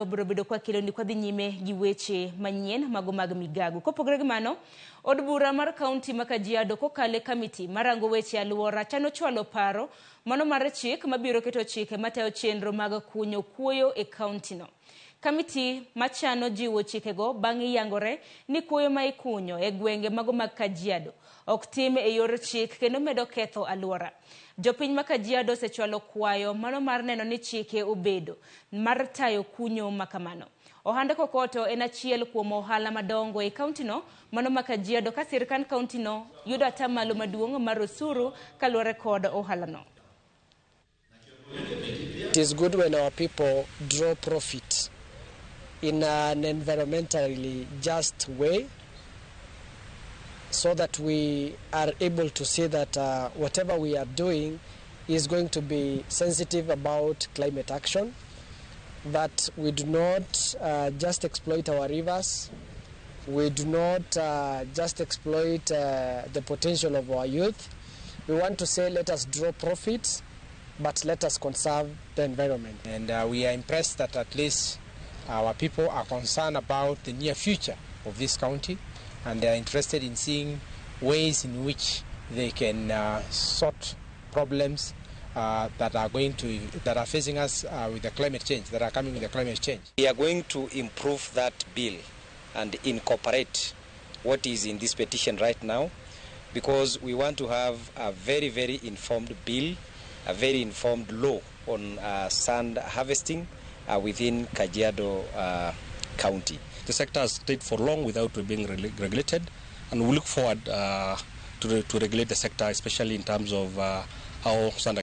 Wabiro bedo kwa keloni kwa dhi nyime gi weche manyien mago mag migago. Kopogore gi mano, od bura mar kaunti ma Kajiado kokalo e kamiti marango weche alwora chano chwalo paro mano mar chik mabiro keto chike matayo chenro mag kunyo kuoyo e kauntino. Kamiti machano jiwo chikego bang' yangore ni kuoyo ma ikunyo e gwenge mago mag Kajiado ok tim e yor chik kendo medo ketho alwora. Jopiny ma Kajiado osechwalo kwayo mano mar neno ni chike obedo mar tayo kunyo makamano. Ohand kokoto en achiel kuom ohala madongo e kauntino mano ma Kajiado ka sirkand kauntino yudo atamalo maduong' mar osuru kaluwore kod ohalano. It is good when our people draw profit in an environmentally just way so that we are able to see that whatever we are doing is going to be sensitive about climate action, that we do not just exploit our rivers, we do not just exploit the potential of our youth. We want to say let us draw profits, but let us conserve the environment. And we are impressed that at least our people are concerned about the near future of this county, and they are interested in seeing ways in which they can sort problems that are facing us with the climate change, that are coming with the climate change. We are going to improve that bill and incorporate what is in this petition right now, because we want to have a very, very informed bill, a very informed law on sand harvesting within Kajiado County. The sector has stayed for long without being regulated, and we look forward to regulate the sector, especially in terms of how sand